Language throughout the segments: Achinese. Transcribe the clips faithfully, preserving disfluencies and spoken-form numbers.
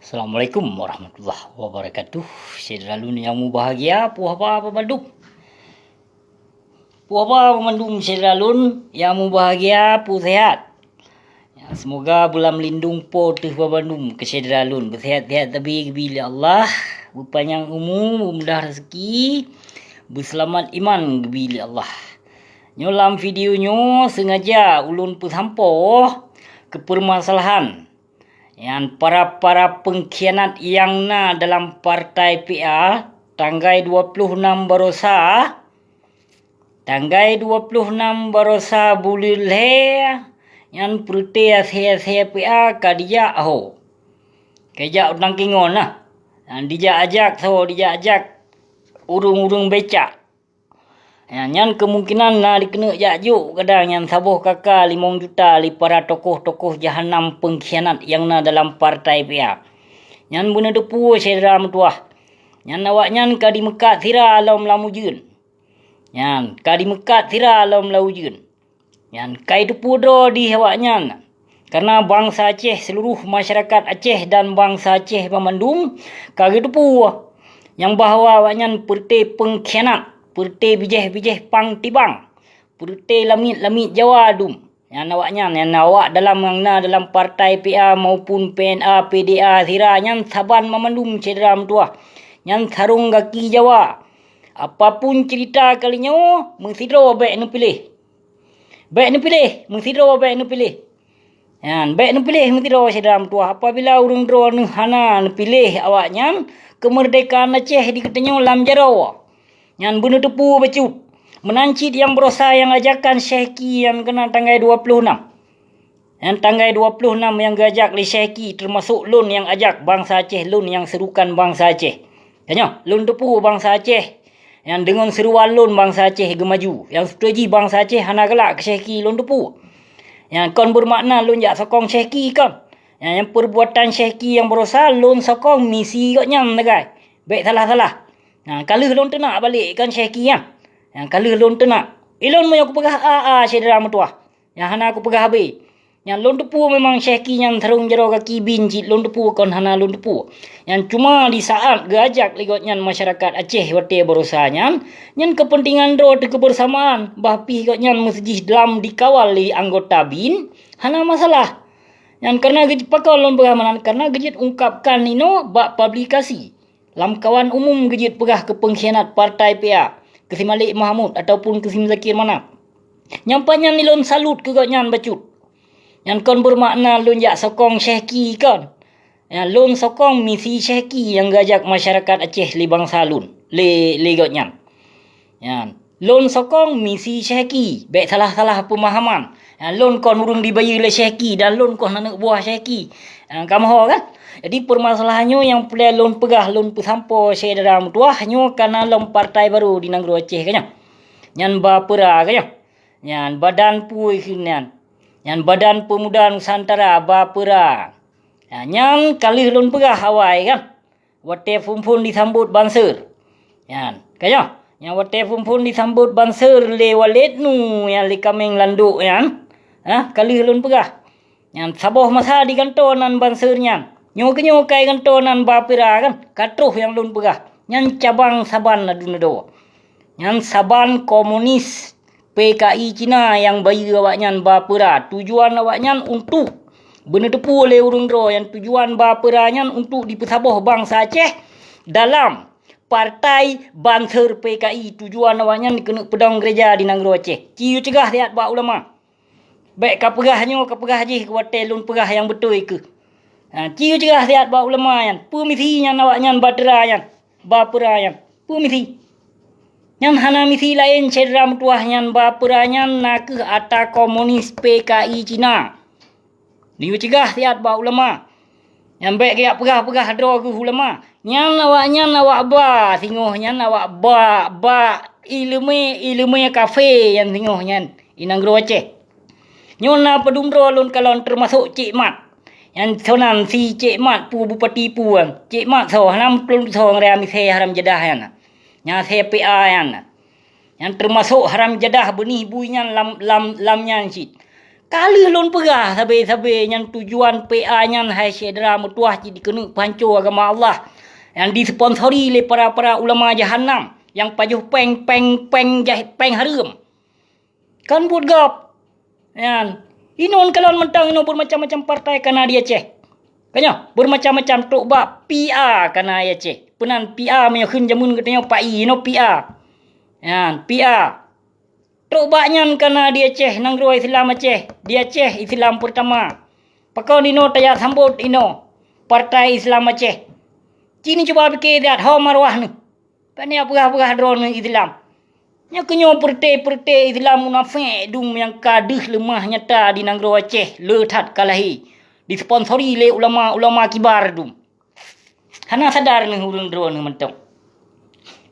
Assalamualaikum warahmatullahi wabarakatuh. Syedara lôn nyang mubahgia, peue haba bandum? Peue haba bandum syedara lôn nyang mubahgia, peue sehat? Ya, semoga beulam lindong Po teuh bandum keu syedara lôn, beusehat-sehat tabi geubi lé Allah, beupanyang umu, beumudah raseuki, beuseulamat iman geubi lé Allah. Nyoe lam video nyoe sengaja ulôn peusampoe keu peumasalahan nyan para-para peungkhianat nyang na dalam partai P A, tanggai dua ploh nam barosa, tanggai dua ploh nam barosa buleuen lhée nyan peureute asée-asée P A ka dijak ho. Ka jak u Tangkingon na. Nyan dijak ajak soe, dijak ajak ureuëng-ureuëng becak. Ya, nyan keumungkinan na dikeuneuk jak jok kadang nyan saboh kaka limong juta lé para tokoh-tokoh jahanam peungkhianat nyang na dalam partai P A. Nyan beuneuteupeu syedara meutuwah. Nyan awaknyan ka dimeukat sira lom lam ujeuen. Nyan ka dimeukat sira lom lam ujeuen. Nyan ka jiteupeue droe di awaknyan. Kareuna bansa Aceh, seuluruh masyarakat Aceh dan bansa Aceh banmandum ka geuteupeue nyang bahwa awaknyan peureute peungkhianat, peureute bijéh-bijéh pang tibang, peureute lamiet-lamiet Jawa dum. Nyan awaknyan, nyan awak dalam nyang na dalam partai P A maupun P N A, P D A sira nyan saban banmandum syedara meutuwah. Nyan sarong gaki Jawa. Apapun cerita kali nyoe, meusidroe bék neupiléh. Bék neupiléh, meusidroe bék neupiléh. Nyan, bék neupiléh meusidroe syedara meutuwah. Apabila ureuëng droeneuh hana neupiléh awaknyan, keumeurdekaan Aceh di geutanyoe lam jaroe. Nyan beuneuteupeu bacut. Meunan cit nyang barosa nyang ajakan Syehki nyan keunan tanggai dua ploh nam. Nyan tanggai dua ploh nam nyang geuajak lé Syehki, teumasok lôn nyang ajak bansa Aceh, lôn nyang seurukan bansa Aceh. Tanyoe, lôn teupeue bansa Aceh. Nyan deungon seuruan lôn bansa Aceh geumaju. Nyang seutôt jih bansa Aceh hana galak keu Syehki lôn teupeue. Nyan kon beumakna lôn jak sokong Syehki kon. Nyan, nyan peurbuatan Syehki nyang barosa lôn sokong misi gobnyan sagai. Bék salah-salah. Nyan ka lheueh lôn teunak balek kon Syehki nyan. Nyan ka lheueh lôn teunak. Ilôn meunyoe kupeugah a-a syedara meutuwah. Nyang hana kupeugah habéh. Nyan lôn teupeue memang Syehki nyan sarong jaroe gaki bin cit lôn teupeue kon hana lôn teupeue. Nyan cuma di saat geuajak lé gobnyan masyarakat Aceh watée barosa nyan, nyan keupeuntengan droe teuh keubeusamaan, bah pih gobnyan meuseujih lam dikawal lé anggota bin, hana masalah. Nyan kareuna geujeuet pakon lôn peugah meunan, kareuna geujeuet ungkapkan inoe bak publikasi. Lamkawan umum geujeuet peugah keu peungkhianat partai P A, keu si Malik Mahmud ataupun keu si Muzakir Manaf. Nyang pajan ilôn salut keu gobnyan bacut. Nyan kon beumakna lôn jak sokong Syehki kon. Nyan lôn sokong misi Syehki nyang geuajak masyarakat Aceh lé bansa lôn, lé, lé gobnyan. Nyan, lôn sokong misi Syehki, bék salah-salah peumahaman. Nyan, lôn kon ureuëng dibayeue lé Syehki dan lôn kon aneuk buah Syehki. Nyan, kamoe ho kan? Jadi, peumasalahan nyoe nyang peureulée lôn peugah, lôn peusampoe syedara meutuwah nyoe kana lom partai barô di nanggroe Aceh ka nyoe. Nyan Bapera ka nyoe. Nyan badan peue kheun nyan. Nyan Badan Peumuda Nusantara, Bapera. Nyan, nyan ka lheueh lôn peugah awai kan. Watée phon-phon disambot banser. Nyan, ka nyoe. Nyan watée phon-phon disambot banser lé Waled Nu nyan lé Kaméng Landok nyan. Ha, ka lheueh lôn peugah. Nyan saboh masa di gantoe nan banser nyan. Nyoe keunyoe kai gantoe nan Bapera kan. Ka troh nyang lôn peugah. Nyan cabang saban adu neudoe. Nyan saban komunis P K I Cina nyang bayeue awaknyan Bapera. Tujuan awaknyan untuk beuneuteupeu lé ureuëng droe nyan tujuan Bapera nyan untuk dipeusaboh bansa Aceh dalam partai banser P K I. Tujuan awaknyan keuneuk peudong geureja di nanggroe Aceh. Ci yue cegah siat bak ulama. Bék kapeugah nyoe, kapeugah jih, watée lôn peugah nyang beutôi kheueh. Ha, ci yue cegah siat bak ulama nyan. Peue misi nyan awaknyan Bapera nyan. Bapera nyan. Peue misi. Nyan hana misi laén syedara meutuwah nyan Bapera nyan na kheueh ata komunis P K I Cina. Neuyue cegah siat bak ulama. Nyan bék geujak peugah-peugah droe geuh ulama. Nyan awaknyan awak ba singoh nyan awak ba, ba ileumé, ileumé kafé nyan singoh nyan i nanggroe Aceh. Nyoe na padum droe lôn kalon teumasok Cék Mat. Nyan sonan si Cék Mat peue bupati peue. Cék Mat soe hana meuklon soe ngon Raya Misée haram jadah nyan. Nyan C P A nyan. Nyan teumasok haram jadah beunih bui nyan lam, lam, lam nyan cit. Ka lheueh lôn peugah sabe-sabe nyan tujuan P A nyan hai syedara meutuwah cit dikeuneuk peuhanco agama Allah nyang disponsori lé para-para ulama jahanam nyang pajoh péng, péng, péng jai-, péng hareuem. Kon buet gob. Nyan, inon kalon mantong inoe beumacam-macam partai kana di Aceh. Ka nyoe, beumacam-macam trok bak P A kana di Aceh. Peunan P A meunyoe kheun jameun geutanyoe P A I, inoe P A. Nyan, P A. Trok bak nyan kana di Aceh, nanggroe Islam Aceh, di Aceh Islam peurtama. Pakon inoe tajak sambot inoe Partai Islam Aceh. Ci neucuba pike that ho maruah neuh. Pane peugah-peugah droeneuh Islam. Nyoe keunyoe peureuté-peureuté Islam munafék dum nyang ka deuh leumah nyata di nanggroe Aceh le that ka lahé, disponsori lé ulama-ulama kibar dum. Hana sadar neuh ureuëng droeneuh mantong.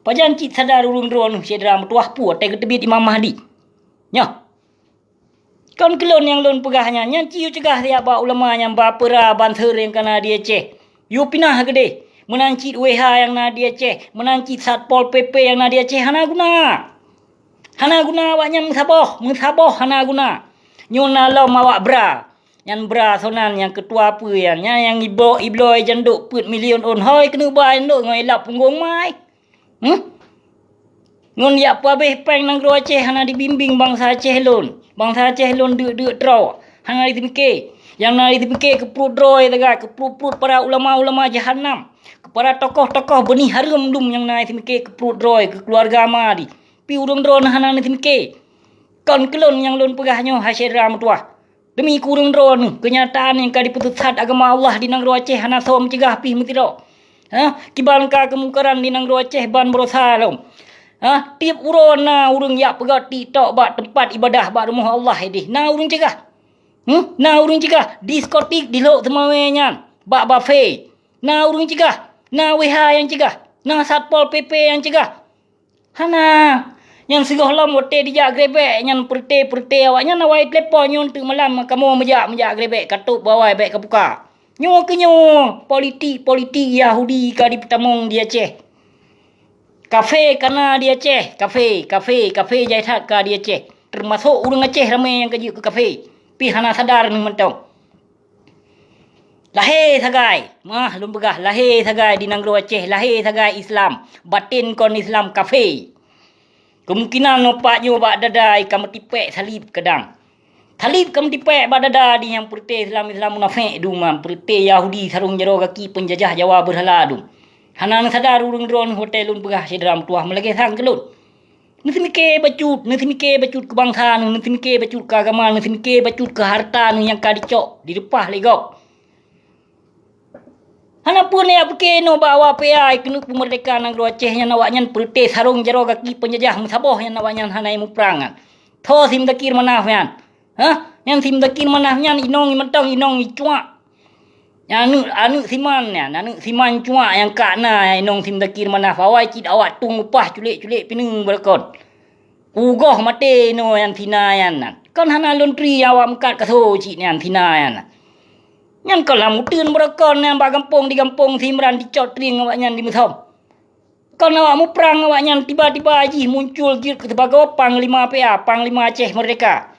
Pajan cit sadar ureuëng droeneuh syedara meutuwah peue watée geuteubiet Imam Mahdi? Nyoe. Kon keulôn nyang lôn peugah nyan, nyan ci yue cegah siat bak ulama nyang ba peura banser nyang kana di Aceh. Yue pinah keudeh, meunan cit W H nyang na di Aceh, meunan cit Satpol P P nyang na di Aceh hana guna. Hana guna awaknyan meusaboh, meusaboh hana guna. Nyoe na lom awak bra. Nyan bra sonan nyang keutua peue nyan, nyan nyang ibloe, ibloe jandok peuet milion ôn hôi keuneuk ba jandok ngon ilap punggong mai. Hmm? Ngon jak peuhabéh péng nanggroe Aceh hana dibimbéng bansa Aceh lôn. Bansa Aceh lôn deuk-deuk droe, hana jiteumiké. Nyang na jiteumiké keu pruet droe sagai, keu pruet-pruet para ulama-ulama jahanam, keu para tokoh-tokoh beuni hareuem dum nyang na jiteumiké keu pruet droe, keu keuluwarga ma di. Pi ureuëng droeneuh hana jiteumiké. Kon keulôn nyang lôn peugah nyoe hai syedara meutuwah. Demi keu ureuëng droeneuh, keunyataan nyang ka dipeusisat agama Allah di nanggroe Aceh hana soe meucegah pih meusidroe. Ha, kiban ka keumungkaran di nanggroe Aceh ban beurosa lom. Ha, tieb uroe na ureuëng jak peugöt TikTok bak teumpat ibadah bak rumoh Allah ideh, na ureuëng cegah. Hmm? Na ureuëng cegah, diskotik di Lhok Seumawé nyan, bak bafe. Na ureuëng cegah, na W H nyang cegah, na Satpol P P nyang cegah. Hana. Nyang sigohlom watée dijak grebek nyan peureuté-peureuté awaknyan awai telepon nyoe teuk malam kamoe meujak, meujak grebek katôb bawai bék kabuka. Nyoe keuh nyoe politik-politik Yahudi ka jipeutamong di Aceh. Kafe kana di Aceh, kafe, kafe, kafe jai that ka di Aceh. Teumasok ureuëng Aceh ramé nyang ka jeuet keu kafe. Pih hana sadar neuh mantong. Lahé sagai, mah lôn peugah, lahé sagai di nanggroe Aceh, lahé sagai Islam, baten kon Islam kafe. Keumungkinan nyoe pat nyoe bak dada ka meutipék salib kadang. Salib ka meutipék bak dada di nyang peureuté Islam-Islam munafék dum, peureuté Yahudi sarong jaroe gaki peunjajah Jawa beurhala dum. Hana neusadar ureuëng droeneuh watée lôn peugah syedara meutuwah meulagée sang keu lôn. Neuseumiké bacut, neuseumiké bacut keu bansa neuh, neuseumiké bacut keu agama, neuseumiké bacut keu hareuta neuh nyang ka dicok, direupah lé gob. Hana peue neujak pike inoe bak awak P A keuneuk peumeurdeka nanggroe Aceh nyan, awaknyan peureuté sarong jaroe gaki peunjajah meusaboh nyan awaknyan hana muprang nyan. Tho si Muzakir Manaf nyan. Hah? Nyan si Muzakir Manaf nyan inong mantong inong icuak. Nyan aneuëk, aneuëk siman nyan, aneuëk siman cuak nyang ka na inong si Muzakir Manaf. Awai cit awak tueng upah culek-culek pineung beureukoh. Kugoh maté inoe nyan sina nyan nan. Kon hana lôn tri awak meukat kaso cit nyan sina nyan. Nyan kon lam uteuen beureukoh nyan bak gampông di gampông si Imran dicot trieng awaknyan di Meusom. Kon awak muprang awaknyan tiba-tiba jih muncul jeuet keu sibagoe panglima P A, panglima Aceh Merdeka.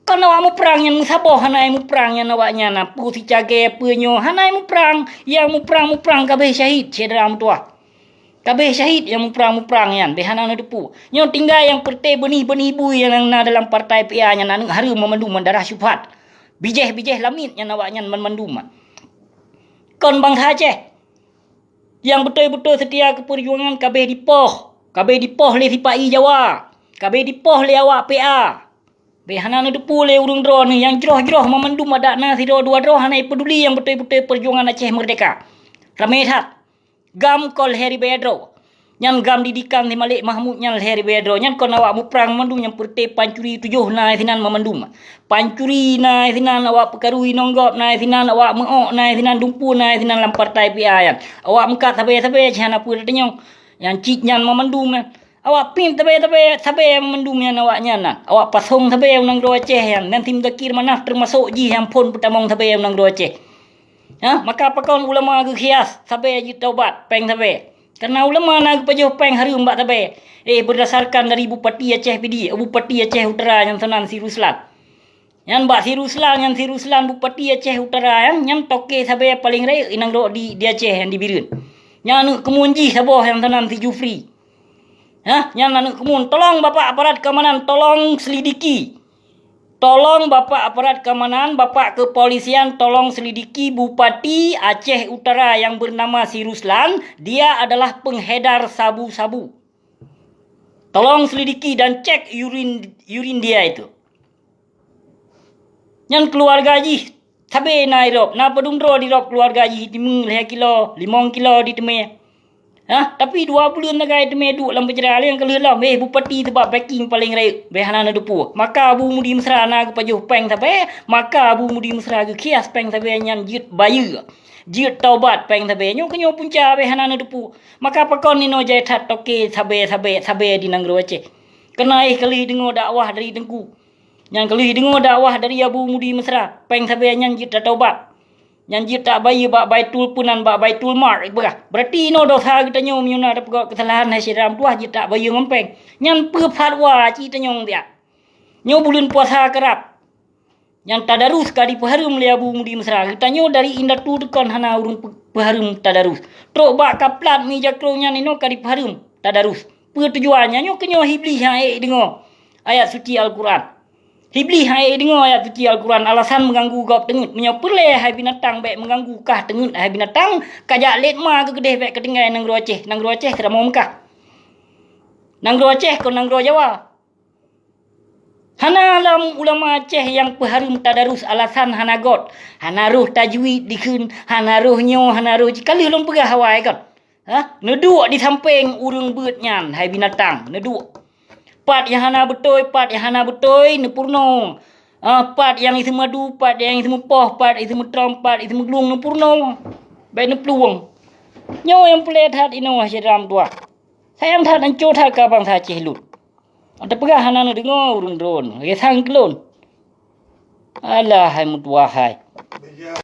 Kon awak muprang nyan meusaboh hana muprang nyan awaknyan, peue sicagée peue nyoe hana muprang, nyang muprang-muprang kabeh syahid syedara meutuwah. Kabeh syahid nyang muprang-muprang nyan, beh hana neuteupeue. Nyoe tinggai nyang peureuté beunih-beunih bui nyang na dalam partai P A nyan aneuëk hareuem mandum darah syubhat. Bijéh-bijéh lamiet nyan awaknyan mandum. Kon bansa Aceh. Nyang beutôi-beutôi seutia keu peurjuangan kabeh dipoh, kabeh dipoh lé sipa-i Jawa, kabeh dipoh lé awak P A. Beh hana neuteupeue lé ureuëng droeneuh nyang jroh-jroh mamandum adak na sidroe dua droe hana jipeuduli nyang beutôi-beutôi peurjuangan Aceh Merdeka. Ramé that. Gam kon lhée ribée droe. Nyan gam didikan si Malik Mahmud nyan lhée ribée droe. Nyan kon awak muprang mandum nyang peureuté pancuri tujoh na sinan mamandum. Pancuri na sinan, awak peukaru inong gob na sinan, awak meuok na sinan, dumpeue na sinan lam partai P A nyan. Awak meukat sabe-sabe cit hana peue teunyong. Nyang cit nyan mamandum nyan. Awak piep sabe-sabe, sabe mamandum nyan awaknyan na. Awak pasong sabe u nanggroe Aceh nyan. Dan si Muzakir Manaf teumasok jih nyang phon peutamong sabe u nanggroe Aceh. Ha, maka pakon ulama geukhias sabe jitaubat péng sabe. Karena ulama na geupajoh péng hareuem bak sabe. Eh, berdasarkan dari Bupati Aceh Pidie, Bupati Aceh Utara nyang sanan si Ruslan. Nyan bak si Ruslan, nyan si Ruslan Bupati Aceh Utara nyan, nyan toke sabe paleng rayeuk inong rok di, di Aceh nyan di Bireuen. Nyan aneuk keumun jih saboh nyang sanan si Jufri. Hah, nyan aneuk keumun, tolong Bapak aparat keamanan, tolong selidiki. Tolong Bapak aparat keamanan, Bapak kepolisian, tolong selidiki Bupati Aceh Utara yang bernama si Ruslan, dia adalah pengedar sabu-sabu. Tolong selidiki dan cek urin, urin dia itu. Nyan keuluwarga jih sabe na irop, na padum droe di rop keuluwarga jih, teumé lhée kilo, limong kilo diteumé. Hah, tapi dua buleuen sagai teumé duek lam penjara, lé nyang ka lheueh lom, eh, bupati teuba packing paleng rayeuk, beh hana neuteupeue. Maka Abu Mudi Mesra na geupajoh péng sabe, maka Abu Mudi Mesra geukhias péng sabe nyan jeuet bayeue, jeuet taubat péng sabe. Nyoe keuh nyoe punca beh hana neuteupeue. Maka pakon inoe jai that toke sabe-sabe, sabe di nanggroe Aceh. Keunaéh ka lheueh deungoe dakwah dari Teungku. Nyang ka lheueh deungoe dakwah dari Abu Mudi Mesra, péng sabe nyan jeuet tataubat. Nyan jeuet tabayeue bak Baitul peunan, bak Baitul Mal, ibarat. Berarti inoe dosa geutanyoe meunyoe na tapeugah keusalahan hai syedara meutuwah jeuet tabayeue ngon péng. Nyan peue fatwa ci tanyong siat. Nyoe buleuen puasa karab. Nyang tadarus ka dipeuhareuem lé Abu Mudi Mesra. Geutanyoe dari indatu teukon hana ureuëng peu-, peuhareuem tadarus. Trok bak kaplat mi jakrong nyan inoe ka dipeuhareuem tadarus. Peue tujuan nyan? Nyoe keuh nyoe Iblih nyang ék deungoe ayat suci Al-Quran. Iblih nyang ék deungoe ayat suci Al-Quran, alasan meuganggu gob teungeut. Meunyoe peureulée hai binatang bék meuganggu kah teungeut hai binatang, kajak lét ma keu keudeh bék keutinggai nanggroe Aceh. Nanggroe Aceh seuramoe Meukah. Nanggroe Aceh kon nanggroe Jawa. Hana lam ulama Aceh nyang peuhareuem tadarus alasan hana got, hana roh tajwid dikheun, hana roh nyoe, hana roh jih. Ka lheueh lôn peugah awai kon. Ha? Neuduek di sampéng ureuëng beuet nyan, hai binatang, neuduek. Pat nyang hana beutôi, pat nyang hana beutôi, neupeurunoe. Ha, pat nyang iseumadu, pat nyang iseumeupoh, pat iseumeutrôm, pat iseumeuglung, neupeurunoe. Bék neuplueng. Nyoe nyang peureulée that inoe syedara meutuwah. Sayang that, ancô that ka bansa Aceh lôn. Tapeugah hana neudeungoe ureuëng droen, gesang keu lôn. Alah, hai meutuwah hai.